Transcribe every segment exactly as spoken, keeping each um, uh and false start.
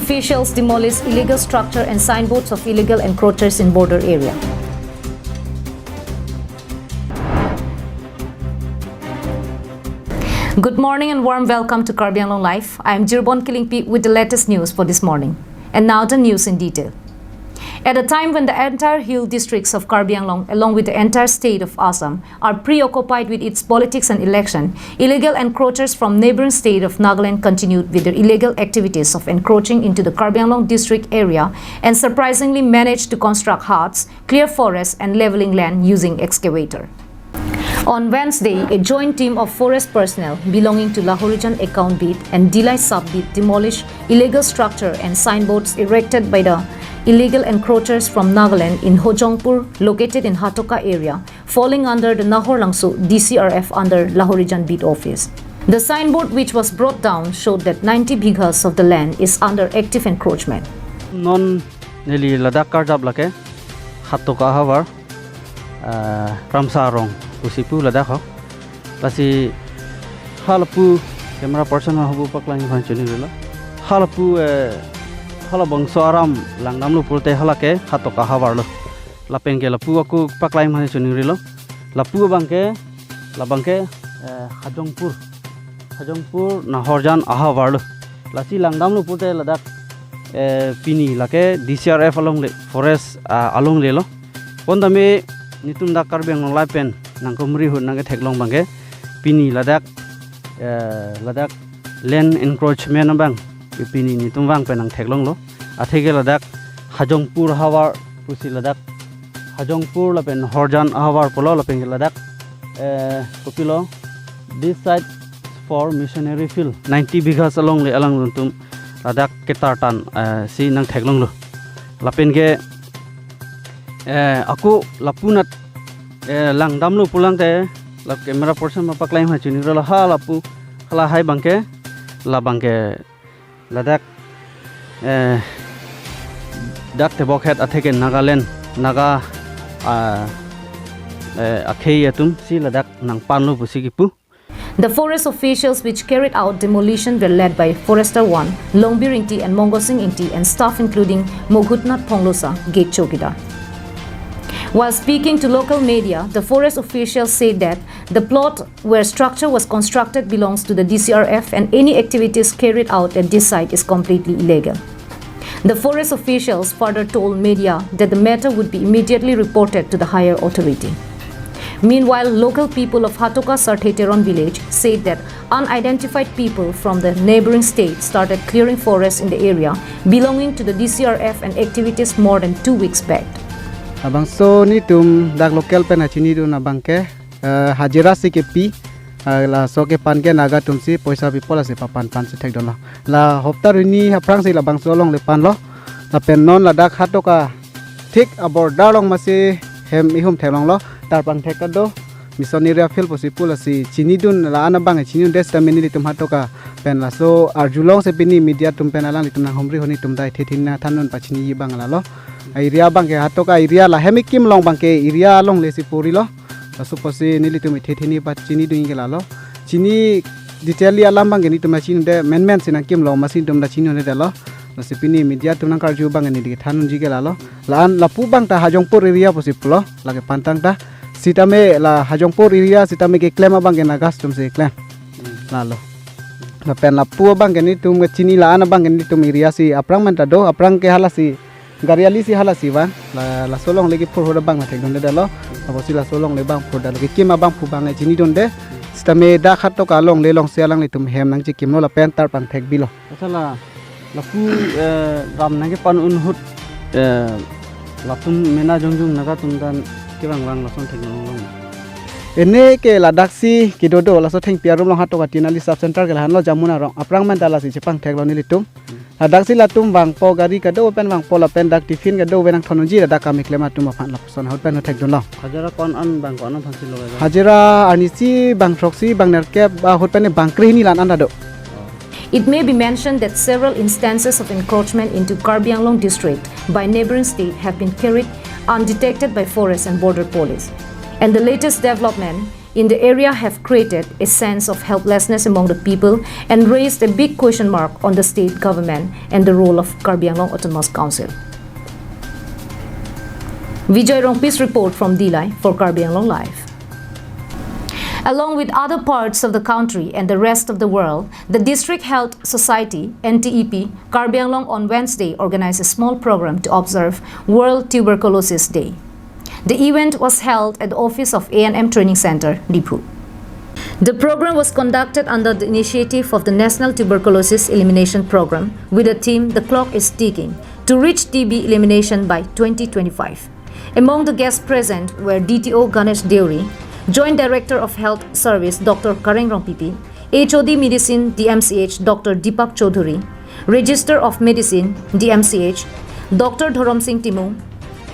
Officials demolish illegal structure and signboards of illegal encroachers in border area. Good morning and warm welcome to Karbi Anglong Live. I am Jirbon Killingpi with the latest news for this morning. And now the news in detail. At a time when the entire hill districts of Karbi Anglong, along with the entire state of Assam, are preoccupied with its politics and election, illegal encroachers from neighboring state of Nagaland continued with their illegal activities of encroaching into the Karbi Anglong district area and surprisingly managed to construct huts, clear forest and leveling land using excavator. On Wednesday, a joint team of forest personnel belonging to Lahorijan Account Beat and Dillai Sub Beat demolished illegal structure and signboards erected by the illegal encroachers from Nagaland in Hojongpur, located in Hatoka area, falling under the Nahorlangso D C R F under Lahorijan Beat Office. The signboard which was brought down showed that ninety bighas of the land is under active encroachment. Non neli ladak karjap lake Hatoka havar, ah, Kramsa Rong pusi pu ladak ho. Lasi halapu camera person ho bu paklang phan chini rilo. Halapu, eh, halabangso aram langdamlo pulote halake Hatoka havar lo. Lapen ke lapu ako paklang phan chini rilo. Lapu abangke, labangke, eh, Hojongpur. Hojongpur Nahorijan ahavar lo. Lasi langdamlo pulote ladak, eh, pini lake D C R F alongle, forest, ah, alongle lo. Pon tame netum dak Karbi Anglong Live pen nangkumri ahut nangketheklong abangke pini ladak, eh, ladak land encroachment abang pini netum vang pen nangtheklonglo. Atheke ladak Hojongpur havar pusi ladak Hojongpur lapen Nahorijan ahavar pulo lapen ke ladak, eh, kopilo, this site for missionary field, ninety bighas alongle alangtum ladak ketartan, eh, si nangtheklonglo. Lapen ke, eh, ako lapunat, eh, langdamlo pulang te, la camera person ma paklang phan chini rilo halapu, halahai abangke, labangke ladak, eh, dak tebokhet atheke Nagaland, Naga, ah, eh, akhei atum si ladak nangpanlo pusi kipu. The forest officials which carried out demolition were led by Forester one, Longbi Ringti and Mongo Sing Ingti and staff including Moghutnath Phonglosa, gate chowkidar. While speaking to local media, the forest officials said that the plot where structure was constructed belongs to the D C R F and any activities carried out at this site is completely illegal. The forest officials further told media that the matter would be immediately reported to the higher authority. Meanwhile, local people of Hatoka Sarthe Teron village said that unidentified people from the neighboring state started clearing forest in the area belonging to the D C R F and activities more than two weeks back. Labangso netum dak local pen kachinidun abangke, eh, hajira si kepi, eh, laso kepan ke Naga atum si poisa pipo lasi papan pan si thekdunlo. La hopta hini aphrang si labangso alongle panlo. Lapen non ladak Hatoka thik a-border along masi hem ihum theklonglo, tarpang thek ta do. Mission area field pusi pu lasi chinidun la-an abang chinidunde sitame nelitum Hatoka pen laso arjulong si pini media atum pen alanglitum nanghumri ahut netum ta ithe thini nangthandun pachiniyi abang lalo. Area abangke Hatoka area la hem ekim along abangke area alongle si purilo. Laso pusi nelitum ithe thini pachinidunji ke lalo. Chini detail alam abangke netum ta chinidunde, menmen si nangkimlo masi netum ta chinidundelo. Lasi pini media atum nangkarju abangke neli kethandunji ke lalo. La-an lapu abang ta Hojongpur area pusi pulo, lake pantang ta. Sitame la Hojongpur area sitame keklem abangke Nagas atum si keklem. Lalo. Lapen lapu abangke netum kechini la-an abangke netum area si aphrang men ta do, aphrang ke halasi gari ali si halasi vang. La, laso alongle kephur ahut abang nangthekdundelo. Apotsi laso alongle abang phur dalo, kekim abang phu abang chinidunde. Sitame dak Hatoka alongle along si alanglitum hem nangchikimlo lapen tarpang thekbilo. Achala, lapu, eh, ram nangkepan un ahut, eh, latum mena jongjong Naga atum ta kevang vang lason theklong long. Ene ke ladak si kedo do laso thengpi arum along Hatoka Tinali sub center ke lahenlo Jamuna Rong. Aphrang men ta lasi chepangtheklo nelitum. Ladak si latum vangpo, gari kedo pen vangpo lapen dak tiffin kedo pen nangthondunji ladak kam keklem atum aphan lapuson ahut pen thekdunlo. Hajira ko-an an bang ko-an an aphan si lo? Hajira arnisi bang throksi bang nerkep ahut pen bang krehini la-an an ta do. It may be mentioned that several instances of encroachment into Karbi Anglong district by neighboring state have been carried undetected by Forest and Border Police. And the latest development in the area have created a sense of helplessness among the people and raised a big question mark on the state government and the role of Karbi Anglong Autonomous Council. Vijay Rongpi's report from Dillai for Karbi Anglong Live. Along with other parts of the country and the rest of the world, the District Health Society, N T E P, Karbi Anglong on Wednesday organized a small program to observe World Tuberculosis Day. The event was held at the office of A N M Training Center, Diphu. The program was conducted under the initiative of the National Tuberculosis Elimination Program with the theme "The Clock is Ticking to Reach T B Elimination by twenty twenty-five." Among the guests present were D T O Ganesh Deuri, Joint Director of Health Service Doctor Kareng Rongpipi, H O D Medicine D M C H Doctor Deepak Choudhury, Register of Medicine D M C H Doctor Dhorom Singh Timung,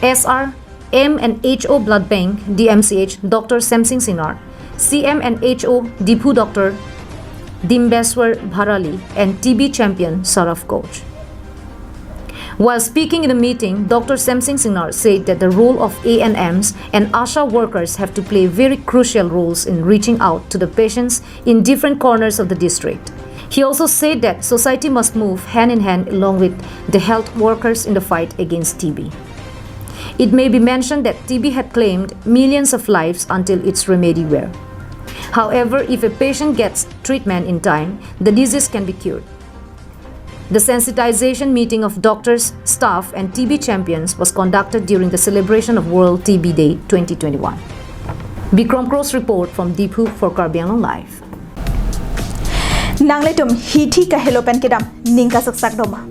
S R M and H O Blood Bank D M C H Doctor Semsing Singnar, C M and H O Diphu Doctor Dimbeswar Bharali, and T B champion Saraf Ghosh. While speaking in the meeting, Doctor Semsing Singnar said that the role of A N Ms and ASHA workers have to play very crucial roles in reaching out to the patients in different corners of the district. He also said that society must move hand in hand along with the health workers in the fight against T B. It may be mentioned that T B had claimed millions of lives until its remedy were. However, if a patient gets treatment in time, the disease can be cured. The sensitization meeting of doctors, staff, and T B champions was conducted during the celebration of World T B Day twenty twenty-one. Bikram Kro's report from Diphu for Karbi Anglong Live. Nanglitum hithi kahelo pen kedam ning kasaksak doma?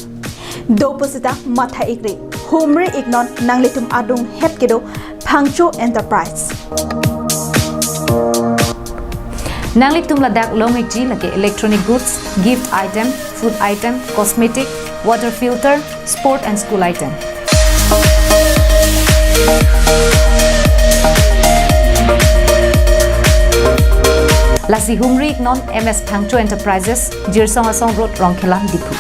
Do pusita matha ikri, humri iknon nanglitum adung het kedo Phangcho Enterprise. Nanglitum ladak long ikji lake electronic goods, gift item, food item, cosmetic, water filter, sport and school item. Lasi humri iknon M S Phangcho Enterprises, Jirsong Asong Road, Rongkhelan, Diphu.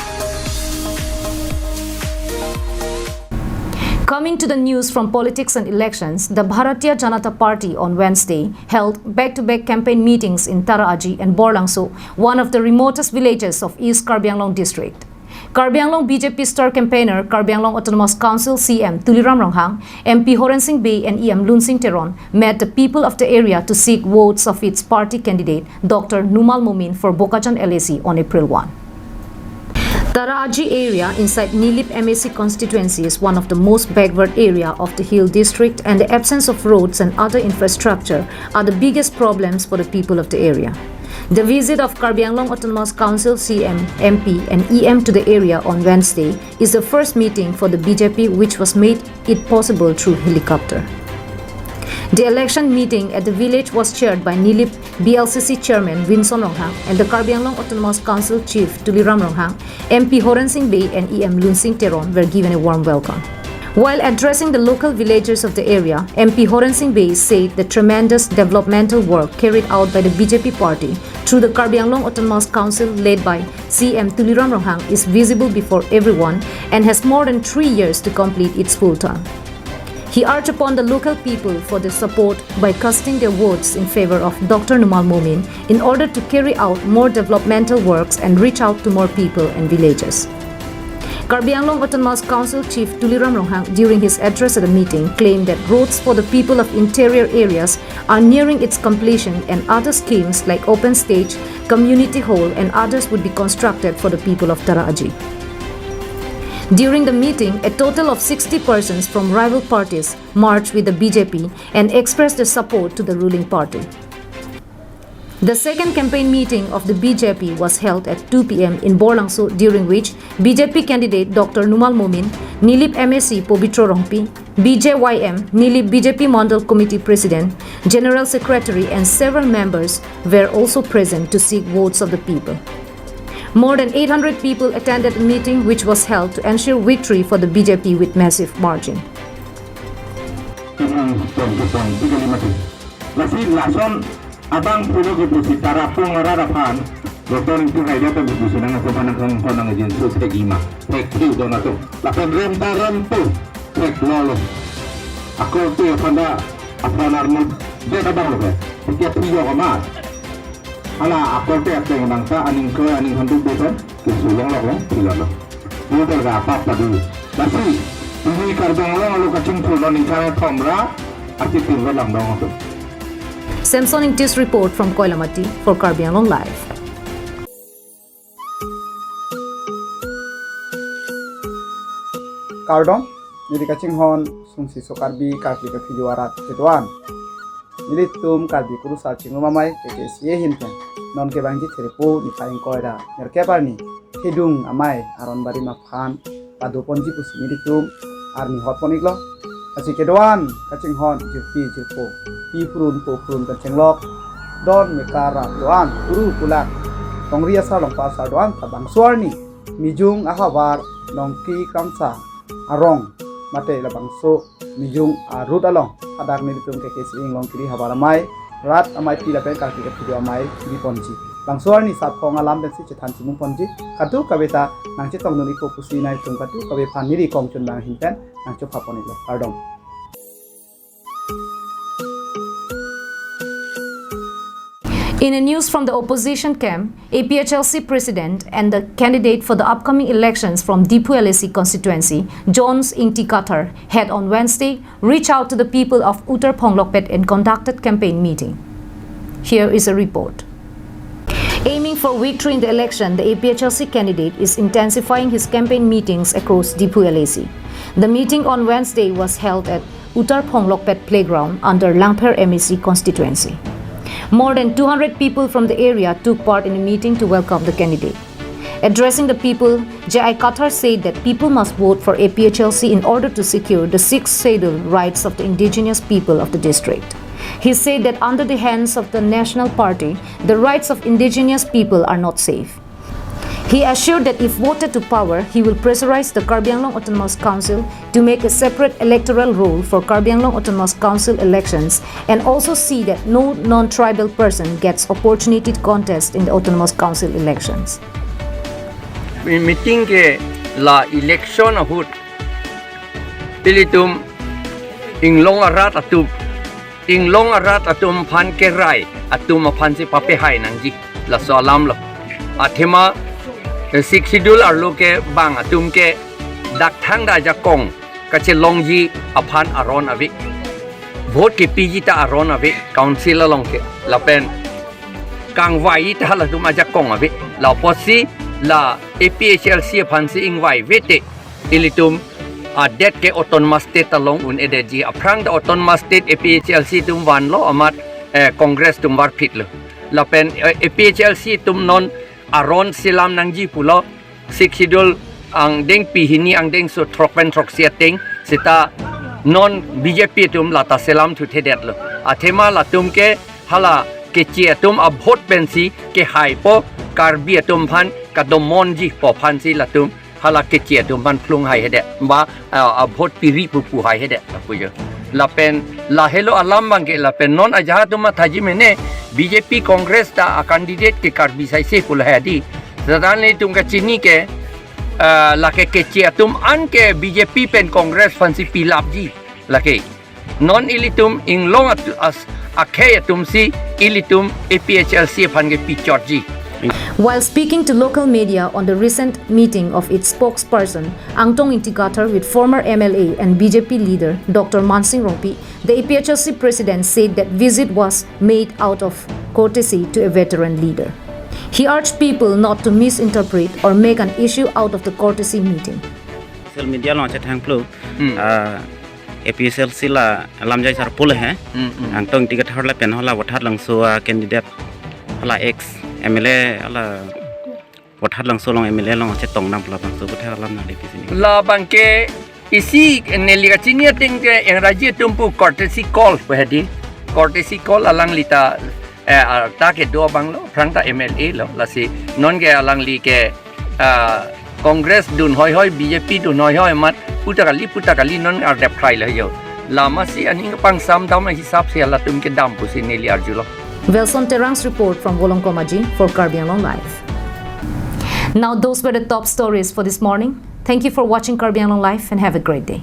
Coming to the news from politics and elections, the Bharatiya Janata Party on Wednesday held back-to-back campaign meetings in Tara Aji and Borlangso, one of the remotest villages of East Karbi Anglong district. Karbi Anglong B J P star campaigner, Karbi Anglong Autonomous Council C M Tuliram Ronghang, M P Horen Sing Bey and E M Lunsing Teron met the people of the area to seek votes of its party candidate, Doctor Numal Momin for Bokajan L A C on April one. Tara Aji area inside Nilip M A C constituency is one of the most backward area of the Hill District, and the absence of roads and other infrastructure are the biggest problems for the people of the area. The visit of Karbi Anglong Autonomous Council C M, M P and E M to the area on Wednesday is the first meeting for the B J P which was made it possible through helicopter. The election meeting at the village was chaired by Nilip B L C C Chairman Vinson Ronghang and the Karbi Anglong Autonomous Council Chief Tuliram Ronghang, M P Horen Sing Bey and E M Lunsing Teron were given a warm welcome. While addressing the local villagers of the area, M P Horen Sing Bey said the tremendous developmental work carried out by the B J P party through the Karbi Anglong Autonomous Council led by C M Tuliram Ronghang is visible before everyone and has more than three years to complete its full term. He urged upon the local people for their support by casting their votes in favor of Doctor Numal Momin in order to carry out more developmental works and reach out to more people and villages. Karbi Anglong Autonomous Council Chief Tuliram Ronghang, during his address at the meeting, claimed that roads for the people of interior areas are nearing its completion and other schemes like open stage, community hall and others would be constructed for the people of Tara Aji. During the meeting, a total of sixty persons from rival parties marched with the B J P and expressed their support to the ruling party. The second campaign meeting of the B J P was held at two P M in Borlangso, during which B J P candidate Doctor Numal Momin, Nilip M A C Pobitro Rongpi, B J Y M, Nilip B J P Mandal Committee President, General Secretary and several members were also present to seek votes of the people. More than eight hundred people attended the meeting which was held to ensure victory for the B J P with massive margin. Lasi lason abang pulo ke pusi Tarapung arat aphan, Doctor Ringti Haida ta pusi nang kepanang kong konang agensi thek lima, thek three don atum. Lapen rem ta rem tu, thek lolo. Ako tu aphan da, aphan armut, dia ta bang lo ke. Ticket fee jok ama. Hala akorte ateng nangta aning kroi aning handuk beton kesulong lok long thilalo. Ni terga apa padu. Lasi ini Karbi Anglong alo kachingthur lo ningkan thomra ati tinggal langdong tu. Samson Ingti's report from Koilamati for Karbi Anglong Live. Kardom, neli kachinghon sungsi so Karbi Karbi ke video arat kedoan. Nelitum Karbi Kurusar Chingrum Amei K K C A ahin pen non kevangji Thirpo niphai ingkoi ra nerkep arni Thedung Amei aron barim aphan padoponji pusi nelitum arni hotpon iklo. Lasi kedoan kachinghon jirpi jirpo, pi phurun po phurun kachenglok, don mekar rat doan, kuru kulak, tongri asar longpa asar doan, ta bangso arni Mijung ahavar Nongki Kramsa arong mate labangso Mijung a road along hadak nelitum K K C A Inglong Kiri Havar Amei rat amei pi lapen Karbi ke video amei biponji. Bangso arni sat phong alam pensi chethan chimung ponji. Kadokave ta nangchetongdun ikpo pusi nangtum kadokave aphan neli kongchun bang ahin pen nangchopha pon iklo. Kardom. In a news from the opposition camp, A P H L C president and the candidate for the upcoming elections from Diphu L A C constituency, Jones Ingti Kathar, had on Wednesday reached out to the people of Uttar Phonglokpet and conducted campaign meeting. Here is a report. Aiming for victory in the election, the A P H L C candidate is intensifying his campaign meetings across Diphu L A C. The meeting on Wednesday was held at Uttar Phonglokpet Playground under Langpher M A C constituency. More than two hundred people from the area took part in a meeting to welcome the candidate. Addressing the people, J I Kathar said that people must vote for A P H L C in order to secure the sixth schedule rights of the indigenous people of the district. He said that under the hands of the National Party, the rights of indigenous people are not safe. He assured that if voted to power, he will pressurize the Karbi Anglong Autonomous Council to make a separate electoral roll for Karbi Anglong Autonomous Council elections and also see that no non-tribal person gets opportunity to contest in the Autonomous Council elections. Meeting ke la election ahut ilitum inglong arat atum, inglong arat atum aphan kerai atum aphansi papehai nangji, laso alam lo. Athema, eh, Sixth Schedule arlo ke bang atum ke dak thangta ajakong kachelongji aphan aron ave. Vote kepiji ta aron ave, council along ke. Lapen kangvai ta latum ajakong ave. La apotsi la A P H L C aphansi ingvai vete ilitum adet ke Autonomous State along un-edetji. Aphrang ta Autonomous State A P H L C atum vanlo amat, eh, Congress atum varphitlo. Lapen, eh, A P H L C atum non aron selam nangji pulo. Sixth Schedule angdengpi hini angdengso throk pen throksi ateng seta non B J P atum lata selam thuthedetlo. Athema latum ke hala Keche atum a-vote pensi kehaipo, Karbi atum aphan kadomonji pu aphansi latum hala Keche atum aphan phlung haihedet. Ba, ah, a-vote piri pupu haihedet, lapu jo. Lapen lahelo alam abangke lapen non ajahak atum mathaji mene B J P Congress ta a-candidate ke Karbi saise pu lahai adi. Seta nelitum kachini ke, ah, lake Keche atum an ke B J P pen Congress aphansi pilapji lake. Non ilitum inglong atu-, as, akhei atumsi ilitum A P H L C aphan ke pichotji. While speaking to local media on the recent meeting of its spokesperson, Angtong Ingti Kathar, with former M L A and B J P leader Doctor Mansing Rongpi, the A P H L C president said that visit was made out of courtesy to a veteran leader. He urged people not to misinterpret or make an issue out of the courtesy meeting. Social media along chethang plu, hmm, ah, A P H L C la lamjai sar pule he. Hmm, hmm. Angtong Ingti Kathar lapen hala Voithalangso, ah, candidate, hala ex M L A, hala Voithalangso along M L A along chetong nangpo labangso pu thar alam nangli pisi ni. Labangke isi neli kachini ateng ke ingraji atum pu courtesy call pu hedi. Courtesy call alangli ta, eh, ah, ta kedo abang lo, aphrang ta M L A lo, lasi non ke alangli ke, ah, Congress dun hoihoi, B J P dun hoihoi amat puta kali, puta kali non ardep khrai lo jo. Lamasi aning pangsam dam hisap si halatum kedam pusi neli arjulo. Wilson Terang's report from Volongkom Aji for Karbi Anglong Live. Now, those were the top stories for this morning. Thank you for watching Karbi Anglong Live and have a great day.